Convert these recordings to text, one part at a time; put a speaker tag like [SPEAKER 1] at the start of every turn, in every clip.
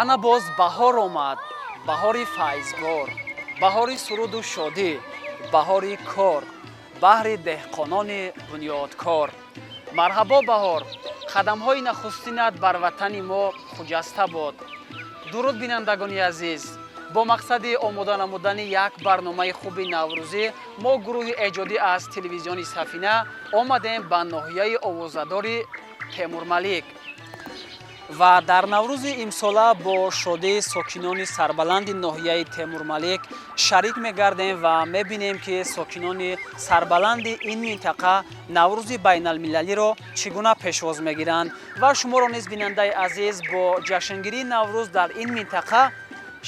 [SPEAKER 1] Ана боз баҳор омад, баҳори файзбор, баҳори суруду шодӣ, баҳори кор, баҳри деҳқонони бунёдкор. Марҳабо, баҳор! Қадамҳои нахустинат бар ватани мо хуҷаста бод. Дуруд, бинандагони азиз! Бо мақсади омода намудани як барномаи хуби наврӯзӣ мо, гурӯҳи эҷодӣ аз телевизиони Сафина, омадем ба ноҳияи овозадори Темурмалик ва дар Наврӯзи имсола бо шодии сокинони сарбаланди ноҳияи Темурмалик шарик мегардем ва мебинем, ки сокинони сарбаланди ин минтақа Наврӯзи байналмилалиро чӣ гуна пешвоз мегиранд ва шуморо низ, бинандаи азиз, бо ҷашнгирии Наврӯз дар ин минтақа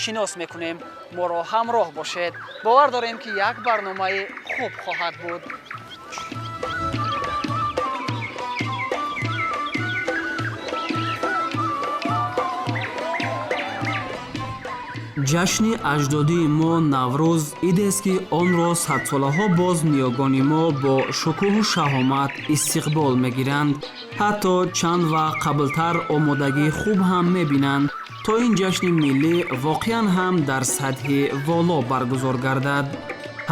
[SPEAKER 1] шинос мекунем. Моро ҳамроҳ бошед, бовар дорем, ки як барномаи хуб хоҳад буд. Ҷашни аҷдодии мо Наврӯз идест, ки онро садсолаҳо боз ниёгони мо бо шукӯҳу шаҳомат истиқбол мегиранд, ҳатто чанд вақт қаблтар омодагии хуб ҳам мебинанд, то ин ҷашни миллӣ воқеан ҳам дар сатҳи воло баргузор гардад.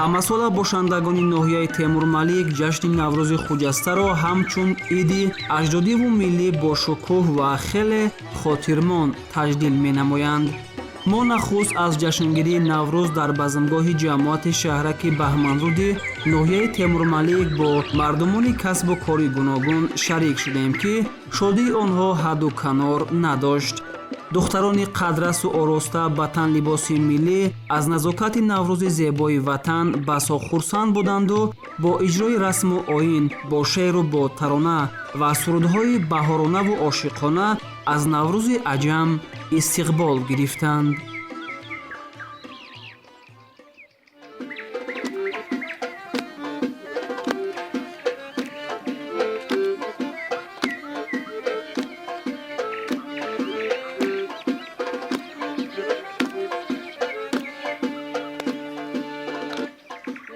[SPEAKER 1] Ҳамасола бошандагони ноҳияи Темурмалик ҷашни Наврӯзи хуҷастаро ҳамчун иди аҷдодиву миллӣ бо шукӯҳ ва хеле хотирмон таҷлил менамоянд. Мо нахуст аз ҷашнгирии Наврӯз дар базмгоҳи ҷамоати шаҳраки Баҳманруди ноҳияи Темурмалик бо мардумони касбу кори гуногун шарик шудем, ки шодии онҳо ҳадду канор надошт. Духтарони қадрасу ороста ба тан либоси миллӣ аз назокати Наврӯзи зебои ватан басо хурсанд буданду бо иҷрои расму оин, бо шеъру бо тарона ва сурудҳои баҳоронаву ошиқона аз Наврӯзи аҷам истиқбол гирифтанд.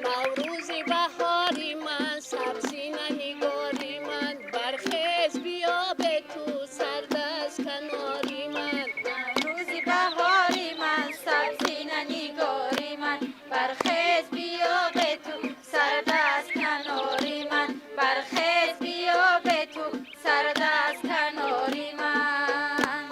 [SPEAKER 2] Наврӯзи баҳори ман, сабзина нигори ман, бархез, биё, бе ту сард аст канори ман.
[SPEAKER 3] Наврӯзи баҳори ман, сабзина нигори ман, бархез, биё, бе ту сард аст канори ман, бархез, биё, бе ту сард аст канори ман.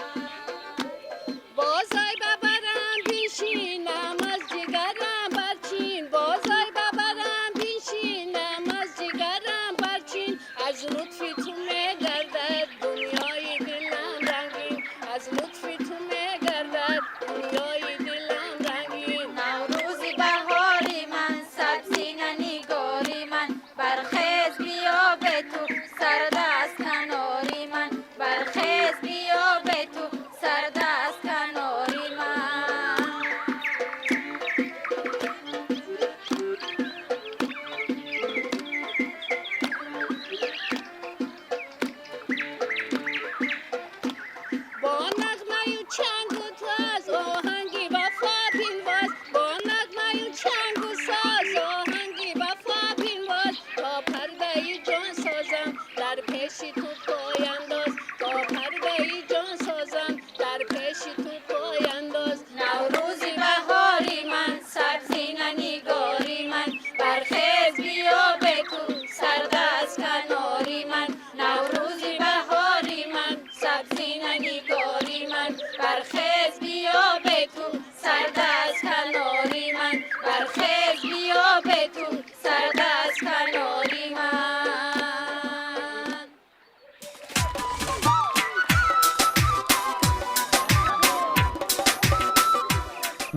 [SPEAKER 2] Бозой, ба барам бишинам, аз ҷигарам барчин, бозой, ба барам бишинам, аз ҷигарам барчин, аз лутфи ту мегардад дунёи дилам рангин, аз лутфи ту мегардад дунёи дилам рангин.
[SPEAKER 3] Наврӯзи баҳори ман, сабзина нигори ман, бархез, биё, бе ту сард аст канори ман, бархез, биё, бе ту сард аст канори ман.
[SPEAKER 2] Бо нағмаю чангу тоз оҳанги вафо бинвоз, бо нағмаю чангу соз оҳанги вафо бинвоз, то пардаи ҷон созам дар пеши ту пояндоз, то пардаи ҷон созам дар пеши ту пояндоз.
[SPEAKER 3] Наврӯзи баҳори ман, сабзина нигори ман, бархез, биё, бе ту сард аст канори ман. Наврӯзи баҳори ман, сабзина нигори ман, бархез, биё, бе ту сард аст канори ман, бархез, биё, бе ту сард аст канори ман.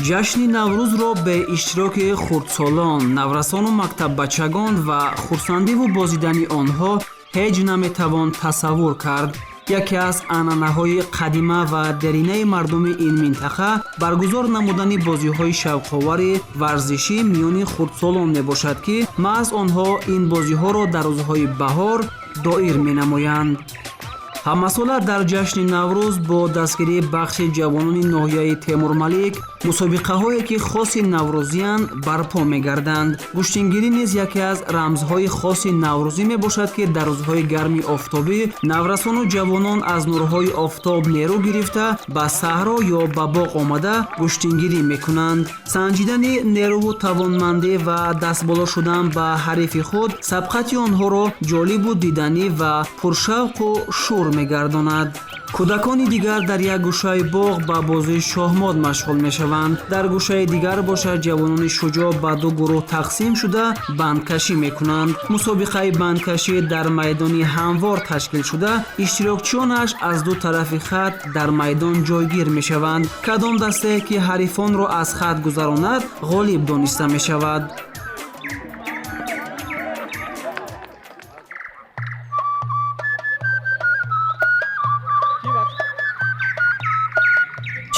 [SPEAKER 1] Ҷашни Наврӯзро бе иштироки хурдсолон, наврасону мактаббачагон ва хурсандиву бозидани онҳо ҳеҷ наметавон тасаввур кард. Яке аз анъанаҳои қадима ва деринаи мардуми ин минтақа баргузор намудани бозиҳои шавқовари варзишӣ миёни хурдсолон мебошад, ки маҳз онҳо ин бозиҳоро дар рӯзҳои баҳор доир менамоянд. Ҳамасола дар ҷашни Наврӯз бо дастгирии бахши ҷавонони ноҳияи Темурмалик Мусобиқаҳое, ки хоси наврӯзиянд, барпо мегарданд. Гӯштингирӣ низ яке аз рамзҳои хоси наврӯзӣ мебошад, ки дар рӯзҳои гарми офтобӣ наврасону ҷавонон аз нурҳои офтоб нерӯ гирифта, ба саҳро ё ба боғ омада гӯштингирӣ мекунанд. Санҷидани нерӯву тавонмандӣ ва дастболо шудан ба ҳарифи худ сабқати онҳоро ҷолибу диданӣ ва пуршавқу шӯр мегардонад. Кӯдакони дигар дар як гӯшаи боғ ба бозии шоҳмот машғул мешаванд. Дар гӯшаи дигар бошад, ҷавонони шуҷоъ ба ду гурӯҳ тақсим шуда, бандкашӣ мекунанд. Мусобиқаи бандкашӣ дар майдони ҳамвор ташкил шуда, иштирокчиёнаш аз ду тарафи хат дар майдон ҷойгир мешаванд. Кадом дастае ки ҳарифонро аз хат гузаронад, ғолиб дониста мешавад.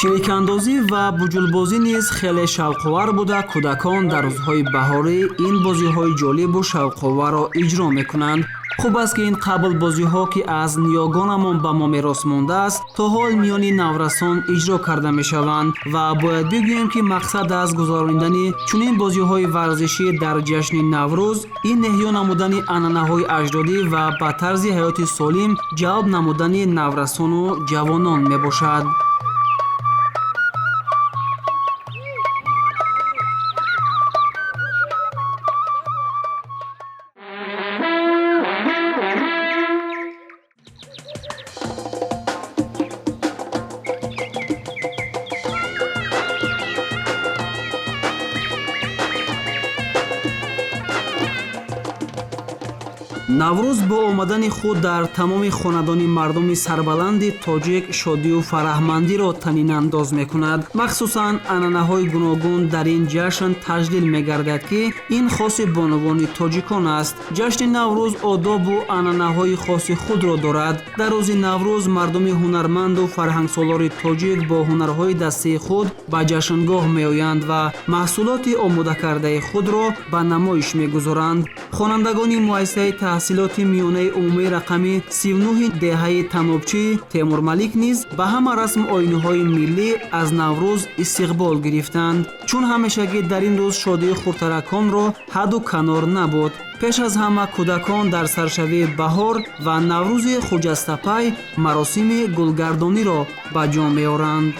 [SPEAKER 1] Чирикандозӣ ва буҷулбозӣ низ хеле шавқовар буда, кӯдакон дар рӯзҳои баҳорӣ ин бозиҳои ҷолибу шавқоварро иҷро мекунанд. Хуб аст, ки ин қабл бозиҳо, ки аз ниёгонамон ба мо мерос мондааст, то ҳол миёни наврасон иҷро карда мешаванд. Ва бояд бигӯем, ки мақсад аз гузаронидани чунин бозиҳои варзишӣ дар ҷашни Наврӯз ин эҳё намудани анъанаҳои аҷдодӣ ва ба тарзи ҳаёти солим ҷалб намудани наврасону ҷавонон мебошад. Наврӯз бо омадани худ дар тамоми хонадони мардуми сарбаланди тоҷик шодию фараҳмандиро танинандоз мекунад. Махсусан анъанаҳои гуногун дар ин ҷашн таҷлил мегардад, ки ин хоси бонувони тоҷикон аст. Ҷашни Наврӯз одобу анъанаҳои хоси худро дорад. Дар рӯзи Наврӯз мардуми ҳунарманду фарҳангсолори тоҷик бо ҳунарҳои дастии худ ба ҷашнгоҳ меоянд ва маҳсулоти омодакардаи худро ба намоиш мегузоранд. Хонандагони муассисаи таҳсилоти миёнаи умумии рақами 39 деҳаи Танобчӣ Темурмалик низ ба ҳама расму оинҳои миллӣ аз Наврӯз истиқбол гирифтанд. Чун ҳамешагӣ дар ин рӯз шодии хурдтараконро ҳадду канор набуд. Пеш аз ҳама кӯдакон дар саршавии баҳор ва Наврӯзи хуҷастапай маросими гулгардониро ба ҷо меоранд.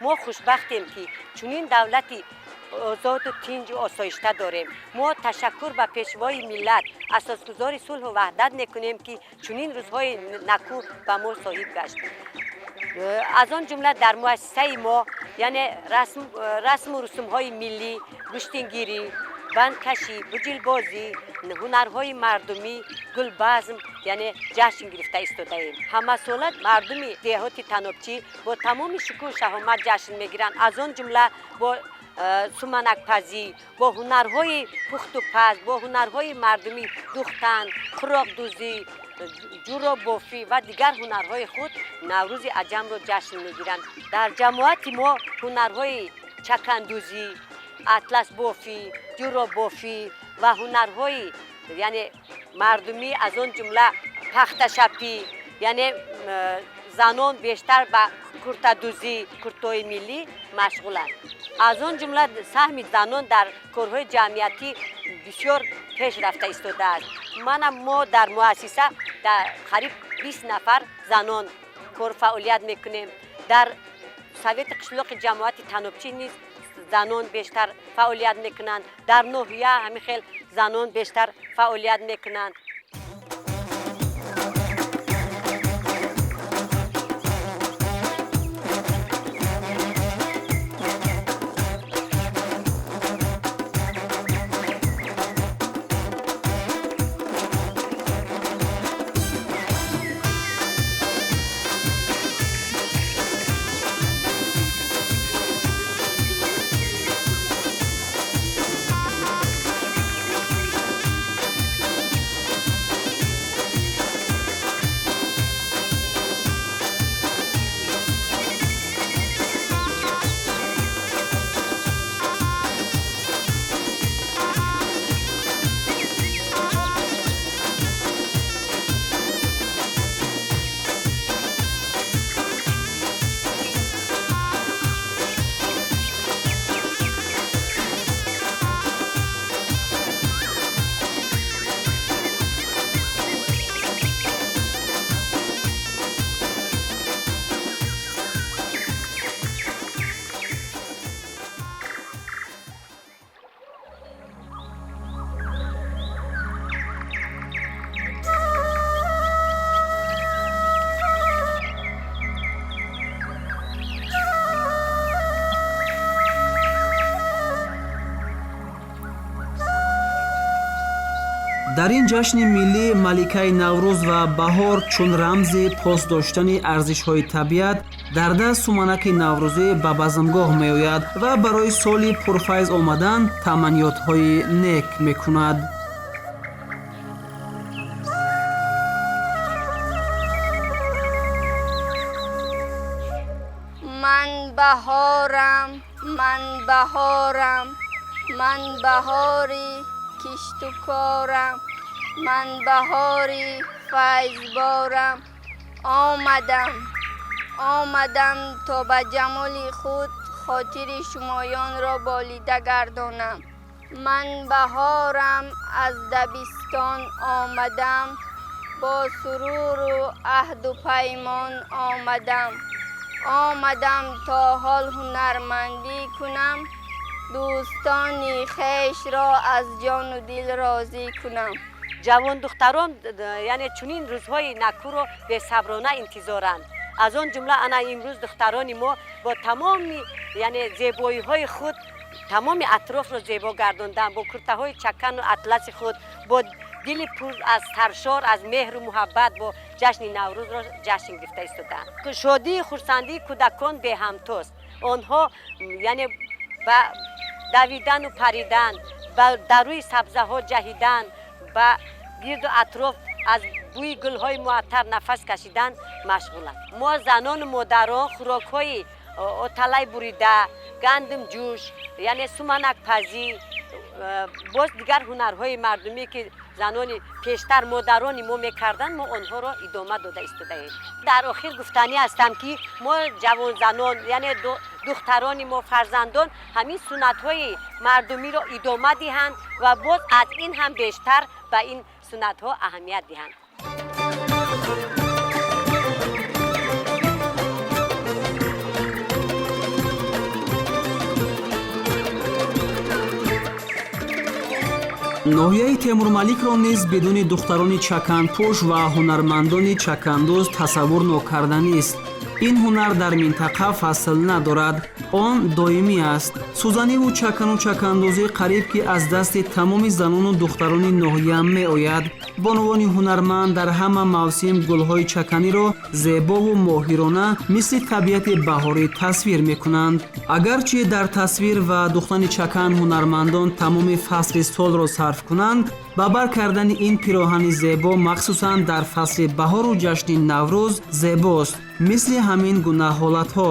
[SPEAKER 4] Мо хушбахтем, ки чунин давлати озоду тинҷу осоишта дорем. Мо ташаккур ба Пешвои миллат, асосгузори сулҳу ваҳдат мекунем, ки чунин рӯзҳои накӯ ба мо соҳиб гашт. Аз он ҷумла дар муассисаи мо, яъне расму русумҳои миллӣ, гӯштингирӣ, бандкашӣ, буҷилбозӣ, ҳунарҳои мардумӣ, гулбазм, яъне ҷашн гирифта истодаем. Ҳамасола мардуми деҳоти Танобчӣ бо тамоми шукӯҳу шаҳомат ҷашн мегиранд, аз он ҷумла бо суманакпазӣ, бо ҳунарҳои пухту паз, бо ҳунарҳои мардумӣ, духтан, хӯроқдӯзӣ, ҷӯробофӣ ва дигар ҳунарҳои худ Наврӯзи аҷамро ҷашн мегиранд. Дар ҷамоати мо ҳунарҳои чакандӯзӣ, атласбофӣ, ҷӯробофӣ ва ҳунарҳои, яъне мардумӣ, аз он ҷумла пахташапӣ, яъне занон бештар ба куртадӯзӣ, куртои миллӣ машғуланд. Аз он ҷумла саҳми занон дар корҳои ҷамъиятӣ бисёр пеш рафта истодааст. Мана, мо дар муассиса дар қариб 20 нафар занон корфаъолият мекунем. Дар совети қишлоқи ҷамоати Танобчӣ низ занон бештар фаъолият мекунанд, дар ноҳия ҳамин хел занон бештар фаъолият мекунанд.
[SPEAKER 1] Дар ин ҷашни миллӣ маликаи Наврӯз ва баҳор чун рамзи пос доштани арзишҳои табиат дар даст суманаки наврӯзӣ ба базмгоҳ меояд ва барои соли пурфайз омадан таманниётҳои нек мекунад.
[SPEAKER 5] Ман баҳорам, ман баҳорам, ман баҳори кишту корам, ман баҳори файзборам. Омадам, омадам то ба ҷамоли худ хотири шумоёнро болида гардонам. Ман баҳорам, аз дабистон омадам, бо суруру аҳду паймон омадам. Омадам то ҳол ҳунармандӣ кунам, дӯстони хешро аз ҷону дил розӣ кунам.
[SPEAKER 4] Ҷавондухтарон яъне чунин рӯзҳои накӯро бесаброна интизоранд. Аз он ҷумла ана имрӯз духтарони мо бо тамоми яъне зебоиҳои худ тамоми атрофро зебо гардонданд, бо куртаҳои чакану атласи худ, бо дили пур аз саршор аз меҳру муҳаббат бо ҷашни Наврӯзро ҷашн гирифта истодаанд. Шодии хурсандии кӯдакон беҳамтост. Онҳо яъне ба давидану паридан, ба дар рӯи сабзаҳо ҷаҳидан, ба гирду атроф аз бӯи гулҳои муаттар нафас кашидан машғуланд. Мо занону модарон хӯрокҳои оталай бурида, гандумҷӯш, яъне суманакпазӣ, боз дигар ҳунарҳои мардумӣ, ки занони пештар модарони мо мекарданд, мо онҳоро идома дода истодаем. Дар охир гуфтанӣ ҳастам, ки мо ҷавонзанон, яъне духтарони мо, фарзандон ҳамин суннатҳои мардумиро идома диҳанд ва боз аз ин ҳам бештар ба ин суннатҳо аҳамият диҳанд.
[SPEAKER 1] Ноҳияи Темурмаликро низ бидуни духтарони чаканпӯш ва ҳунармандони чакандӯз тасаввур нокарданист. Ин ҳунар дар минтақа фасл надорад, он доимӣ аст. Сӯзаниву чакану чакандӯзӣ қариб ки аз дасти тамоми занону духтарони ноҳия меояд. Бонувони ҳунарманд дар ҳама мавсим гулҳои чаканиро зебову моҳирона мисли табиати баҳорӣ тасвир мекунанд. Агарчи дар тасвир ва духтани чакан ҳунармандон тамоми фасли солро сарф кунанд, ба бар кардани ин пироҳани зебо махсусан дар фасли баҳору ҷашни Наврӯз зебост. Мисли ҳамин гуна ҳолатҳо,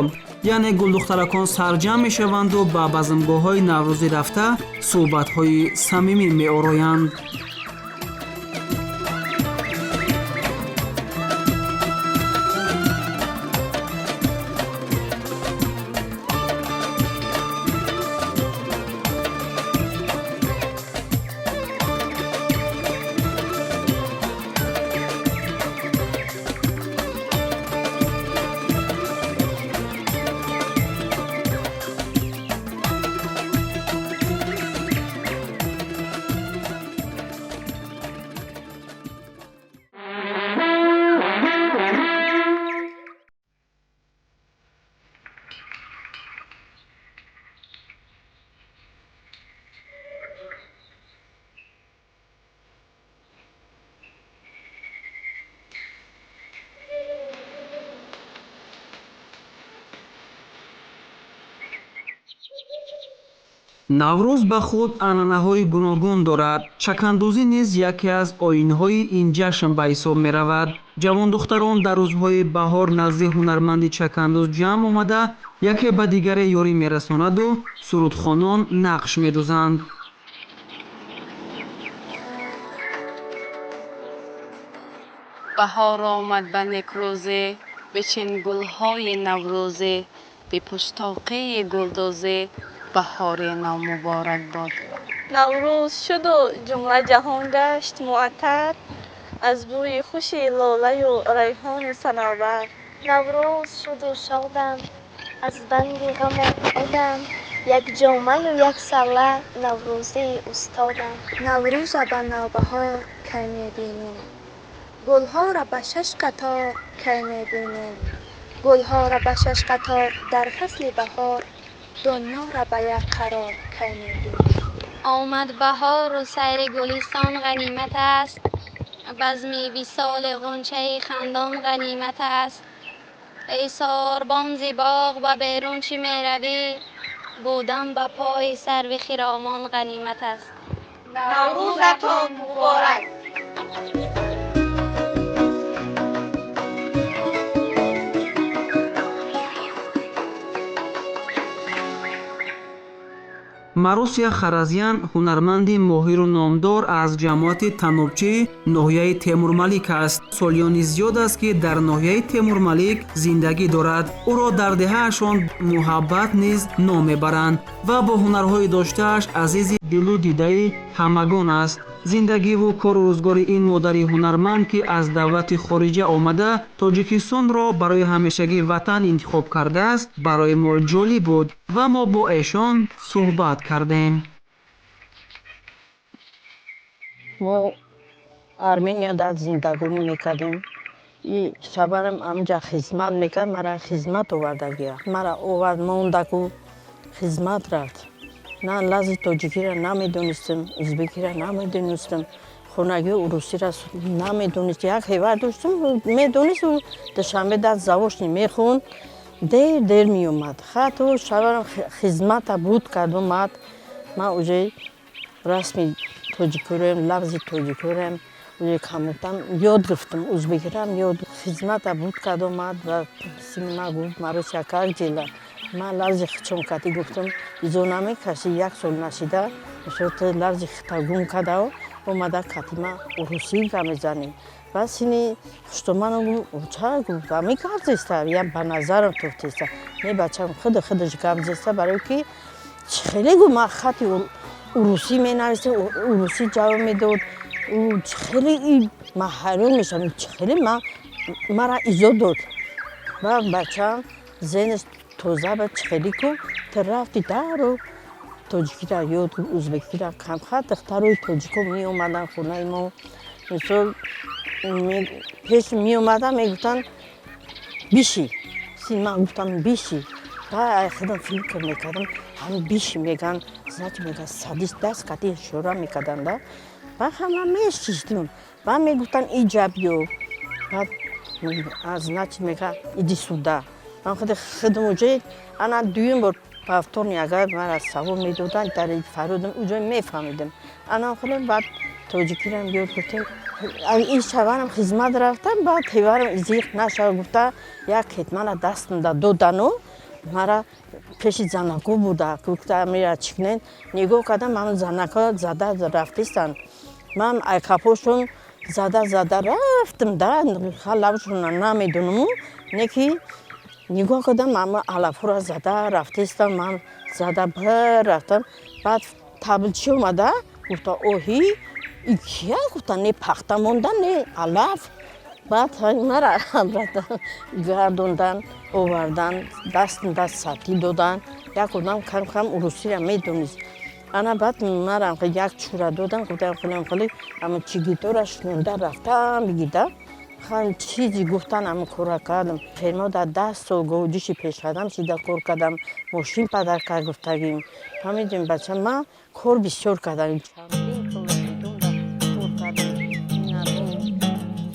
[SPEAKER 1] яъне гулдухтаракон сарҷамъ мешаванду ба базмгоҳҳои наврӯзӣ рафта суҳбатҳои самимӣ меороянд. Наврӯз ба худ анъанаҳои гуногун дорад. Чакандӯзӣ низ яке аз оинҳои ин ҷашн ба ҳисоб меравад. Ҷавондухтарон дар рӯзҳои баҳор назди ҳунарманди чакандӯз ҷамъ омада, яке ба дигаре ёрӣ мерасонаду сурудхонон нақш медӯзанд.
[SPEAKER 6] Баҳор омад ба некрӯзӣ, бичин гулҳои наврӯзӣ, бипӯш тоқии гулдӯзӣ, баҳори нав муборак бод.
[SPEAKER 7] Наврӯз шуду ҷумла ҷаҳон гашт муаттар аз бӯи хуши лолаю райҳону санавбар.
[SPEAKER 8] Наврӯз шуду шодам, аз банди ғаму одам, як ҷомаю як салла наврӯзии устодам.
[SPEAKER 9] Наврӯза ба навбаҳор кай мебинем, гулҳоро ба шаш қатор кай мебинем, гулҳоро ба шаш қатор дар фасли баҳор, дунёро ба як қарор кай мебинем.
[SPEAKER 10] Омад баҳору сайри гулистон ғанимат аст, базми висоли ғунчаи хандон ғанимат аст. Эй сорбон зи боғ ба берун чӣ меравӣ, будан ба пои сарви хиромон ғанимат аст.
[SPEAKER 11] Наврӯзатон муборак!
[SPEAKER 1] Марусия Харазиян ҳунарманди моҳиру номдор аз ҷамоати Танобчӣ ноҳияи Темурмалик аст. Солиёни зиёд аст, ки дар ноҳияи Темурмалик зиндагӣ дорад. Ӯро дар деҳаашон Муҳаббат низ ном мебаранд ва бо ҳунарҳои доштааш азизи дилу дидаи ҳамагон аст. Зиндагиву кору рӯзгори ин модари ҳунарманд, ки аз давлати хориҷа омада Тоҷикистонро барои ҳамешагӣ ватан интихоб кардааст, барои мо ҷолиб буд ва мо бо эшон суҳбат кардем.
[SPEAKER 12] Мо Арменияда зиндагонӣ мекардем. И шаварам амҷа хизмат мекард, мара хизмат овардагия. Мара овард, мондаку хизмат рафт. На лази тоҷикиро намедонистам, узбекиро намедонистам, хонагии урусиро намедонист. Як ҳевар доштам, медонист, Душанбе дар заочный мехонд, дер дер меомад. Хато шаварам хизмата буд кард, омад. Ман уже расми тоҷикироем, лафзи тоҷикироем уже камутам ёд гирифтам, узбекироам ёд. Хизмата буд кард, омад ва сини ма гуфт: «Маруся, как дела?» Ман лафзи хичон кати гуфтам: «Изо намекашӣ, як сол нашида лафзи хита гум кардау омада кати ма урусӣ гап мезанӣ». Баъд сини хуштоману гуфт: «Ча?» Гуфт: «Ами гап зеста, я ба назарам туфтеста». Не, бачам худи худаш гап зеста, барое ки хеле гуфт, ман хати урусӣ менависем, урусӣ ҷавоб медод. Хеле ман ҳайрон мешавам, хеле мара изо дод. Ва бачаам зеҳнаш тоза ба хеле ку ту рафти дару тоҷикиро ёд, узбекиро камхат. Духтарои тоҷико меомаданд хонаи мо, мисол, пеш меомадан, мегуфтанд: «Биши». Син ман гуфтам: «Биши». Баъд худам фикр мекардам, ҳам «биши» меган, значит, меган «садись», даст кати ишора мекарданд да. Баъд ҳама мешиштим, баъд мегуфтанд: «Иҷа биё». Баъд, значит, мега «иди сюда». Ман худи худам уже ана дуюм бор повторный агар мара савол медоданд, дар фарёдам уҷо мефаҳмидам. Ана худам баъд тоҷикиам ёд гирифтем. Ин шаварам хизмат рафтам, баъд ҳеварам зиқ нашава гуфта, як кетмана дастам додану мара пеши занако буда, гуфта: «Мера чикнен». Нигоҳ кардам, ман занако зада рафтистанд, ман айқапошон зада зада рафтам да, лабшона намедонаму, не ки нигоҳ кардам, ама алафҳоро зада рафтистам, ман зада бир рафтам. Баъд табличи омада гуфта: «Оҳи, и кия?» Гуфта: «Не пахта монда, не алаф». Баъд мара гардондан, овардан, дастам даст сатӣ додан. Як одам кам кам урусиро медонист. Ана баъд марам як чура додан, гуфтам хеле хеле ама чигитора шунонда рафтам бигида. Чизи гуфтан, ама кора кардам. Фермо дар 10 сол говҷиши пешқадам шида кор кардам, мошин падар кард гуфтагим. Фаҳмидем, бача, ман кор бисёр кардам.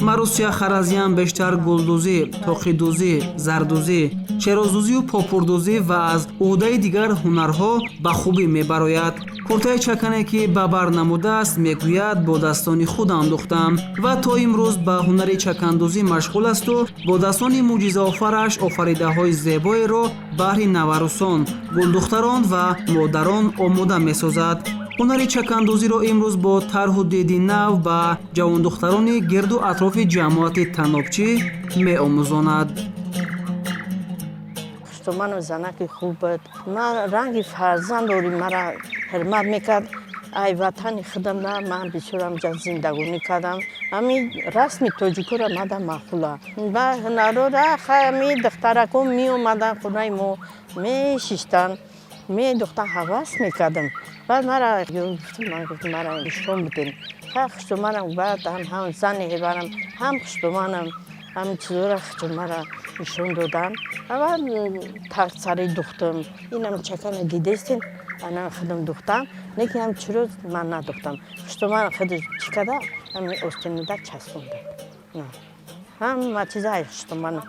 [SPEAKER 1] Марусия Харазиян бештар гулдӯзӣ, тоқидӯзӣ, зардӯзӣ, шероздӯзию попурдӯзӣ ва аз ӯҳдаи дигар ҳунарҳо ба хубӣ мебарояд. Куртаи чакане, ки ба бар намудааст, мегӯяд, бо дастони худ андӯхтам ва то имрӯз ба ҳунари чакандӯзӣ машғул асту бо дастони мӯъҷизаофараш офаридаҳои зебоеро баҳри наварусон, гулдухтарон ва модарон омода месозад. Ҳунари чакандӯзиро имрӯз бо тарҳу диди нав ба ҷавондухтарони гирду атрофи ҷамоати Танобчӣ меомӯзонад.
[SPEAKER 12] Хуштоману занаки хуб буд, ман ранги фарзанд дорӣ, мара ҳурмат мекард. Ай ватани худам на, ман бисёр ҳамҷа зиндагонӣ кардам. Ҳами расми тоҷикоро мада маъқула ба ҳунарора. Хай, ҳами духтарако меомаданд хонаи мо, мешиштанд, медухтан, ҳавас мекардам. Баъд мара гуфтам, ман гуфтам: «Мара нишон бидем». Хай, хуштоманам, баъд ҳам зани ҳеварам, ҳам хуштоманам. Ҳамин чизоро мара нишон додан. Аввал тахтсари духтам. Инам чакана дидестин, ана худам духтам, лекин ҳам чиро ман надухтам. Хуштоман худ чӣ када, ҳами остинида часпонда. Ҳама чиза ай хуштоманам.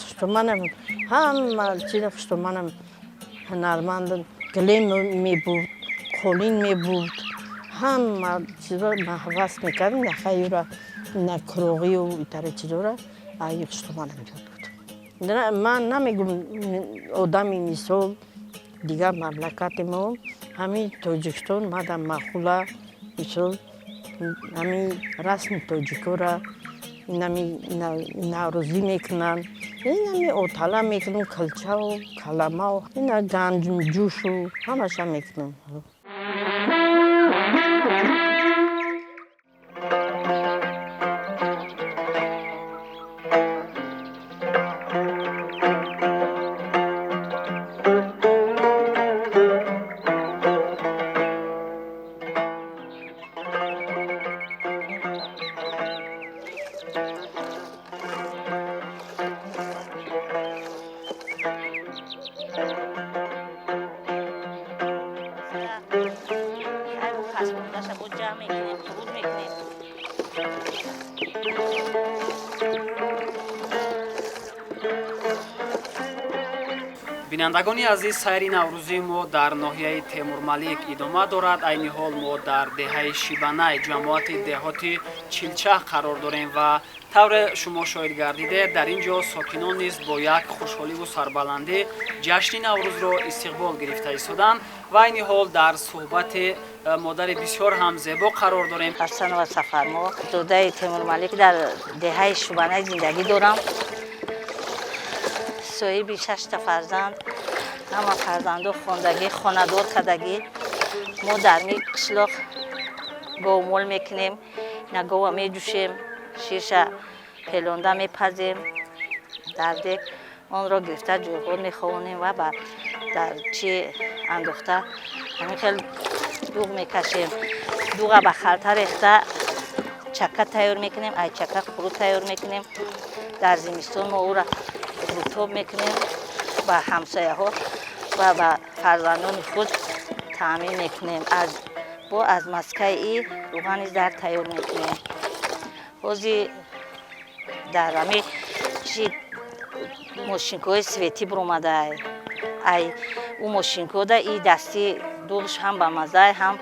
[SPEAKER 12] Хуштоманам, ҳама чиза хуштоманам ҳунарманд. Гилем мебурд, қолин мебурд, ҳама чизо ман ҳавас мекардам. Яхаюра на куроғию итари чизора ай хуштоманам ёд буд. Ман намегум одами мисол дигар мамлакати мо, ҳамин Тоҷикистон мадам маъқула. Мисол, ҳамин расми тоҷикора, инами наврӯзӣ мекунанд, инами отала мекунам, килчаву каламау, ина ганҷумҷӯшу ҳамаша мекунам.
[SPEAKER 1] Бинандагони азиз, сайри наврӯзии мо дар ноҳияи Темурмалик идома дорад. Айни ҳол мо дар деҳаи Шибанай, ҷамоати деҳоти Чилчаҳ қарор дорем ва тавре шумо шоҳид гардидед, дар ин ҷо сокинон низ бо як хушҳоливу сарбаландӣ ҷашни Наврӯзро истиқбол гирифта истоданд ва айни ҳол дар суҳбати модари бисёр ҳам зебо қарор дорем.
[SPEAKER 13] Ҳасанова Сафармо, зодаи Темурмалик, дар деҳаи Шубанай зиндагӣ дорам. Соҳиби шашта фарзанд, ҳама фарзандо хондагӣ, хонадор кардагӣ. Мо дар ми қишлоқ говмол мекунем, ина гова меҷӯшем, ширша пелонда мепазем, дар дег онро гирифта ҷойғор меховонем ва ба дар чи андохта ҳамин хел дуғ мекашем. Дуға ба халта рехта чака тайёр мекунем, ай чака қурут тайёр мекунем. Дар зимистон мо ӯра рутоб мекунем, ба ҳамсояҳо ва ба фарзандони худ таъмин мекунем. Аз бо аз маскаи рӯғани зард тайёр мекунем. Ҳозир дар ҳами чи мошинкаҳои светӣ биромадай, ай ӯ мошинкода и дасти дуғш ҳам ба маззай, ҳам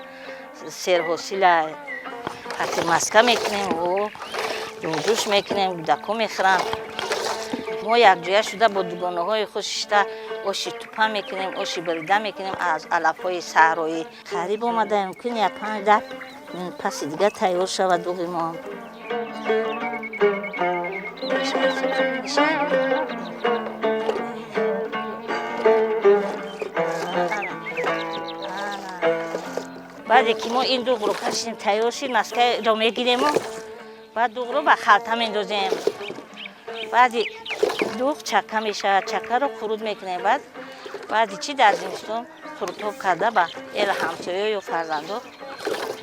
[SPEAKER 13] серҳосилай. Ҳати маска мекунем, дуғҷӯш мекунем, кӯдако мехӯранд. Мо якҷоя шуда бо дугонаҳои худ шишта оши тупа мекунем, оши бирида мекунем аз алафҳои саҳроӣ. Қариб омада, мумкин як 5-10 паси дигар тайёр шавад дуғи мо. Баъде ки мо ин дуғро кашидем, тайёр шид, маскаро мегирему баъд дуғро ба халта мендозем. Баъди дуғ чака мешавад, чакаро қурут мекунем. Баъд баъди чи дар зимистон қурутоб карда ба эл ҳамсоё ё фарзандо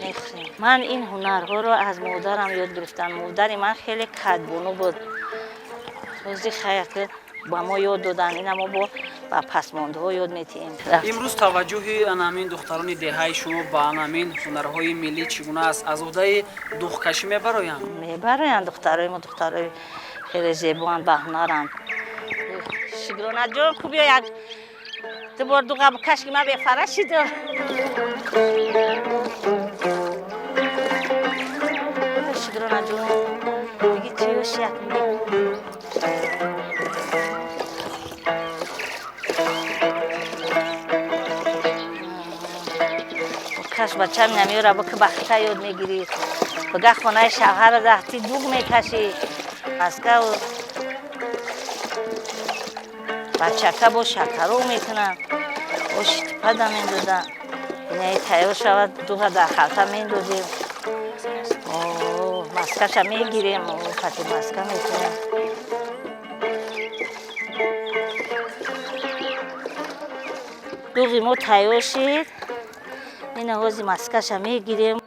[SPEAKER 13] мехӯрем. Ман ин ҳунарҳоро аз модарам ёд гирифтам. Модари ман хеле кадбону буд. Ҳозир хайр, ба мо ёд додан, ина мо бо ба пасмондаҳо ёд метиҳем.
[SPEAKER 1] Имрӯз таваҷҷӯҳи анамин духтарони деҳаи шумо ба анамин ҳунарҳои миллӣ чӣ гуна аст? Аз уҳдаи духкашӣ мебароянд?
[SPEAKER 13] Мебароянд. Духтарои мо духтарои хеле зебоанд, баҳунаранд. Шукронаҷон, ку биё як ду бор дуға бикаш, ки ман бефара шидам. Шукронаҷон, диги чиёш як каш бачам намеёра, бики бахта ёд мегирӣ, бага хонаи шавҳара рафти дуғ мекашӣ. Маскав бачака бо шакаро мекунанд, оши тупада мендозанд. Инаи тайёр шавад, дуға дар халта мендозем, маскаша мегирем, пати маска мекунем. Дуғи мо тайёр шид, ина ҳози маскаша мегирем.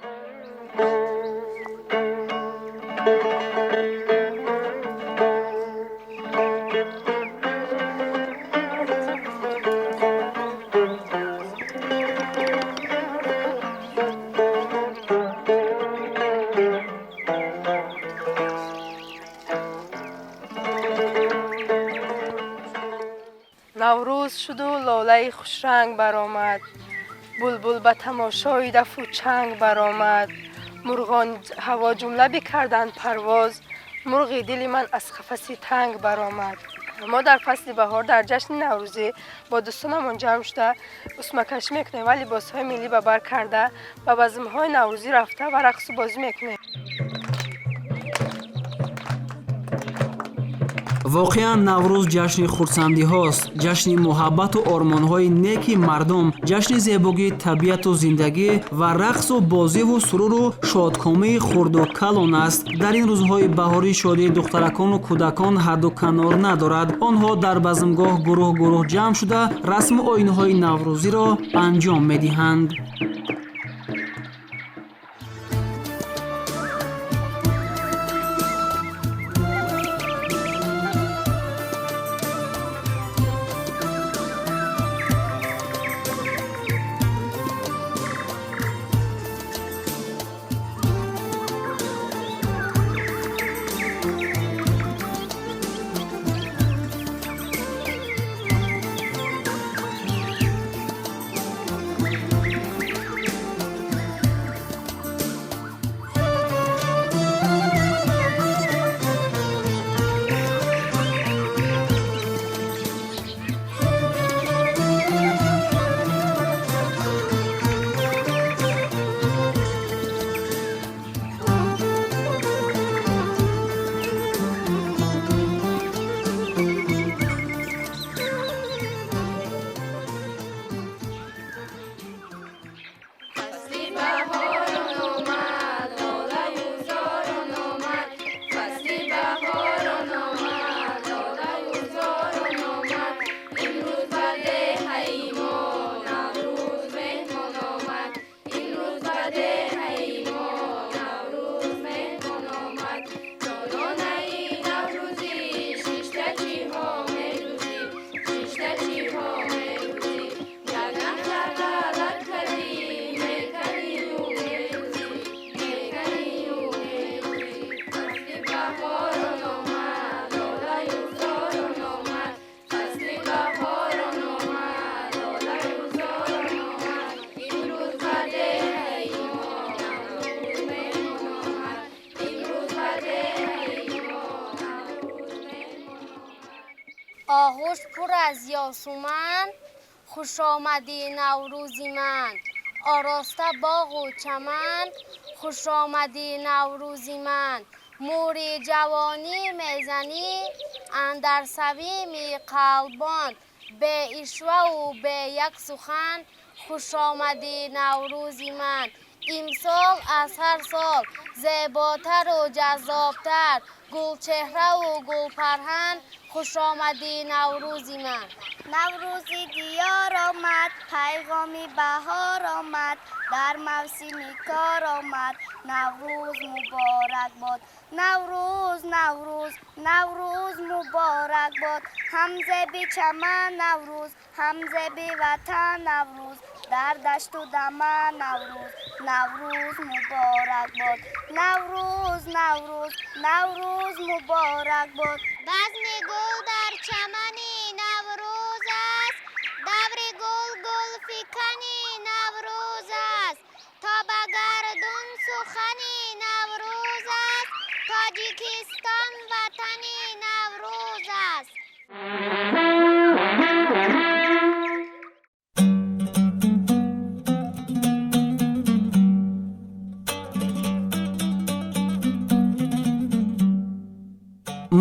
[SPEAKER 14] Наврӯз шуду лолаи хушранг баромад, булбул ба тамошои дафу чанг баромад, мурғон ҳаво ҷумла бикарданд парвоз, мурғи дили ман аз қафаси танг баромад. Мо дар фасли баҳор дар ҷашни наврӯзӣ бо дӯстонамон ҷамъ шуда усмакашӣ мекунем ва либосҳои миллӣ ба бар карда ба базмҳои наврӯзӣ рафта ва рақсу бозӣ мекунем.
[SPEAKER 1] Воқеан, Наврӯз ҷашни хурсандиҳост, ҷашни муҳаббату ормонҳои неки мардум, ҷашни зебогии табиату зиндагӣ ва рақсу бозиву суруру шодкомии хурду калон аст. Дар ин рӯзҳои баҳорӣ шодии духтаракону кӯдакон ҳадду канор надорад. Онҳо дар базмгоҳ гурӯҳ гурӯҳ ҷамъ шуда, расму оинҳои наврӯзиро анҷом медиҳанд.
[SPEAKER 5] Оғӯш пур аз ёсуман, хуш омадӣ, Наврӯзи ман, ороста боғу чаман, хуш омадӣ, Наврӯзи ман, мури ҷавонӣ мезанӣ андар самими қалбон, бе ишваву бе як сухан, хуш омадӣ, Наврӯзи ман. Имсол аз ҳар сол зеботару ҷаззобтар, гулчеҳраву гулпарҳан, хуш омадӣ, Наврӯзи ман.
[SPEAKER 15] Наврӯзи диёр омад, пайғоми баҳор омад, дар мавсими кор омад, Наврӯз муборак бод. Наврӯз, Наврӯз, Наврӯз муборак бод. Ҳам зеби чаман Наврӯз, ҳам зеби ватан Наврӯз, дар дашту даман Наврӯз, Наврӯз муборак бод. Наврӯз, Наврӯз, Наврӯз муборак бод.
[SPEAKER 10] Базми гул дар чамани Наврӯз аст, даври гул гулфикани Наврӯз аст, то ба гардун сухани Наврӯз аст, Тоҷикистон ватани Наврӯз аст.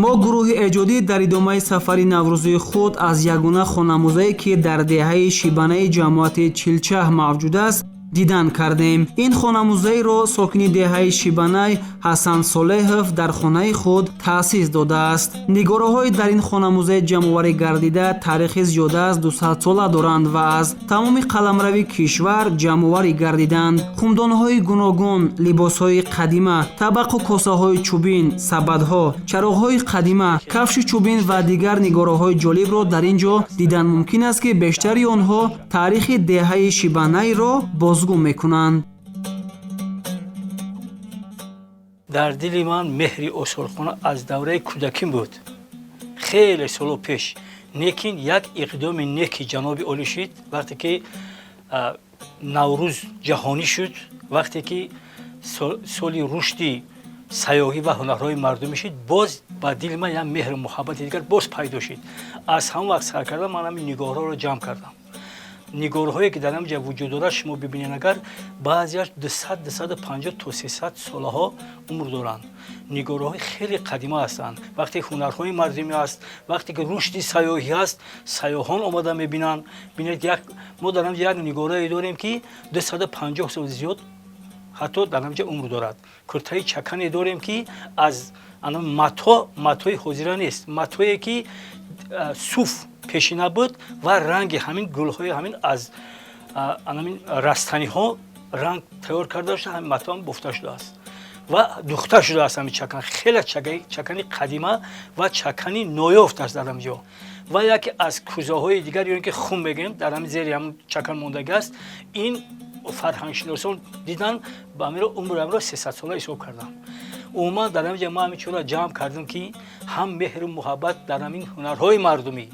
[SPEAKER 1] Мо гурӯҳи эҷодӣ дар идомаи сафари наврӯзии худ аз ягона хонамузае, ки дар деҳаи Шибанаи ҷамоати Чилчаҳ мавҷуд аст, дидан кардем. Ин хонамузейро сокини деҳаи Шибанай Ҳасан Солеҳов дар хонаи худ таъсис додааст. Нигораҳои дар ин хонамузей ҷамъоварӣ гардида таърихи зиёда аз 200-сола доранд ва аз тамоми қаламрави кишвар ҷамъоварӣ гардиданд. Хумдонҳои гуногун, либосҳои қадима, табақу косаҳои чӯбин, сабадҳо, чароғҳои қадима, кафши чӯбин ва дигар нигораҳои ҷолибро дар ин ҷо дидан мумкин аст, ки бештари онҳо таърихи деҳаи Шибанайро бозгӯ мекунанд.
[SPEAKER 16] Дар дили ман меҳри осорхона аз давраи кӯдаким буд. Хеле соло пеш Лекин як иқдоми неки ҷаноби олӣ шид, вақте ки Наврӯз ҷаҳонӣ шуд, вақте ки соли рушди сайёҳӣ ва ҳунарҳои мардумӣ шид, боз ба дили ман як меҳру муҳаббати дигар боз пайдо шид. Аз ҳамон вақт сар карда ман ҳамин нигоҳҳоро ҷамъ кардам. Нигорҳое ки дар ҳамин ҷа вуҷуд дорад, шумо бибинед, агар баъзеаш 200, 250 то 300 солаҳо умр доранд, нигорҳои хеле қадима ҳастанд. Вақте ҳунарҳои мардумӣ аст, вақте ки рушди сайёҳӣ ҳаст, сайёҳон омада мебинанд. Бинед, як мо дар ҳамин ҷа як нигорае дорем, ки 250 сол зиёд ҳатто дар ҳамин ҷа умр дорад. Куртаи чакане дорем, ки аз мато, матои ҳозира нест, матое ки суф пешина буд ва ранги ҳамин гулҳои ҳамин аз ҳамин растаниҳо ранг тайёр карда шуда, ҳамин матоам бофта шудааст ва духта шудааст. Ҳамин чакан хеле чакани қадима ва чакани ноёфт аст дар ҳамин ҷо. Ва яке аз кӯзаҳои дигар, ё ин ки хум мегӯем, дар ҳамин зери ҳамин чакан мондагӣ аст. Ин фарҳангшиносон дидан, ба ҳаминро умри ҳаминро 300-сола ҳисоб карданд. Умуман, дар ҳамин ҷа ман ҳамин чизро ҷамъ кардам, ки ҳам меҳру муҳаббат дар ҳамин ҳунарҳои мардумӣ,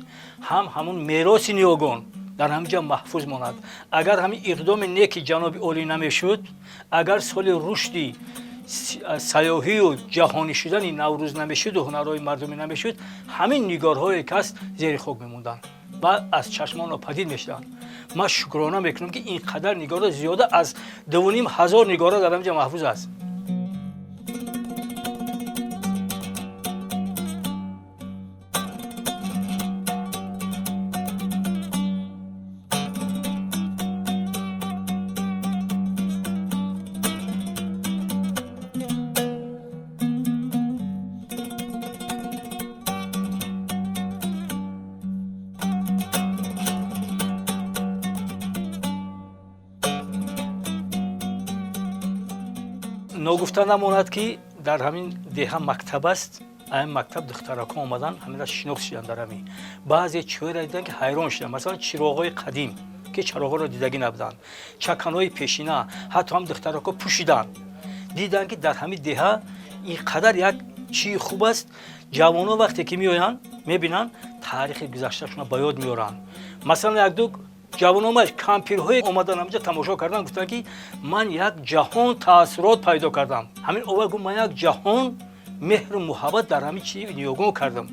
[SPEAKER 16] ҳам ҳамун мероси ниёгон дар ҳамин ҷа маҳфуз монад. Агар ҳамин иқдоми неки ҷаноби олӣ намешуд, агар соли рушди сайёҳию ҷаҳонӣ шудани Наврӯз намешуду ҳунарҳои мардумӣ намешуд, ҳамин нигорҳое ки ҳаст зери хок мемонданд ва аз чашмон нопадид мешуданд. Ман шукрона мекунам, ки ин қадар нигора, зиёда аз 2500 нигора дар ҳамин ҷа маҳфуз аст. Ногуфта намонад, ки дар ҳамин деҳа мактаб аст. Ҳамин мактаб духтаракҳо омаданд, ҳаминра шинохт шуданд. Дар ҳамин баъзе чиҳоеро диданд, ки ҳайрон шуданд. Масалан, чироғҳои қадим, ки чароғҳоро дидагӣ набуданд, чаканҳои пешина, ҳатто ҳам духтаракҳо пӯшиданд. Диданд, ки дар ҳамин деҳа ин қадар як чии хуб аст. Ҷавонон вақте ки меоянд, мебинанд, таърихи гузаштаашонро ба ёд меоранд. Масалан, якду ҷавон омад, кампирҳое омадан, ҳаминҷа тамошо кардан, гуфтанд, ки ман як ҷаҳон таассурот пайдо кардам. Ҳамин овар гуфт: ман як ҷаҳон меҳру муҳаббат дар ҳамин чи ниёгон кардам.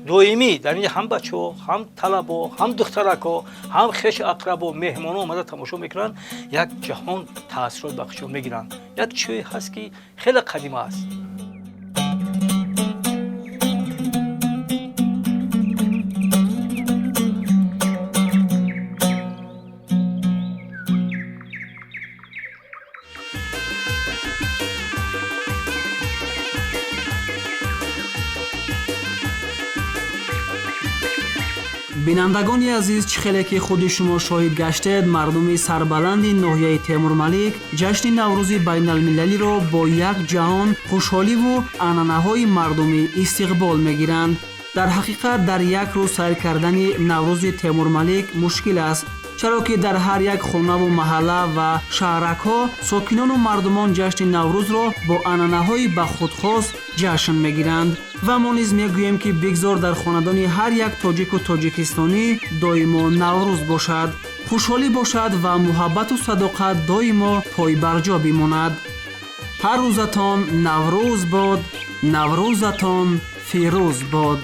[SPEAKER 16] Доимӣ дар ин ҳам бачаҳо, ҳам талабо, ҳам духтаракҳо, ҳам хешу ақрабо, меҳмонҳо омада тамошо мекунанд, як ҷаҳон таассурот ба худшон мегиранд. Як чизе ҳаст, ки хеле қадима аст.
[SPEAKER 1] Бинандагони азиз, чӣ хеле ки худи шумо шоҳид гаштед, мардуми сарбаланди ноҳияи Темурмалик ҷашни Наврӯзи байналмилалиро бо як ҷаҳон хушҳоливу анъанаҳои мардумӣ истиқбол мегиранд. Дар ҳақиқат, дар як рӯз сайр кардани Наврӯзи Темурмалик мушкил аст, чаро ки дар ҳар як хонаву маҳалла ва шаҳракҳо сокинону мардумон ҷашни Наврӯзро бо анъанаҳои ба худхос ҷашн мегиранд. Ва мо низ мегӯем, ки бигзор дар хонадони ҳар як тоҷику тоҷикистонӣ доимо Наврӯз бошад, хушҳолӣ бошад ва муҳаббату садоқат доимо пойбарҷо бимонад. Ҳар рӯзатон Наврӯз бод, Наврӯзатон фирӯз бод.